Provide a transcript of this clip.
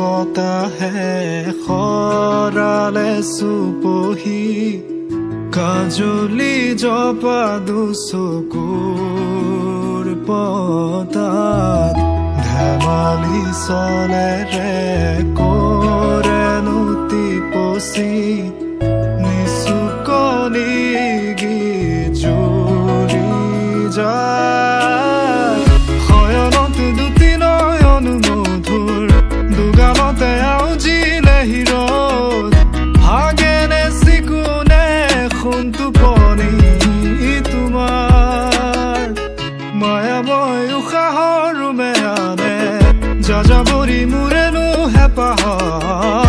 বতাহে সৰালে চুপহি, কাজলি জপা দুচকুৰ পতাত ধেমালি চলেৰে কৰেনো টিপচি নিচুকনি গীত জুৰি যায়। শয়নত দুটি নয়ন মধুৰ, দুগালতে আউজিলে হিৰদ, ভাগেনে চিকুনে সোণ টোপনি তোমাৰ। মায়াময় উশাহৰ ৰোমে আনে যাযাবৰী মোৰেনো হেঁপাহৰ।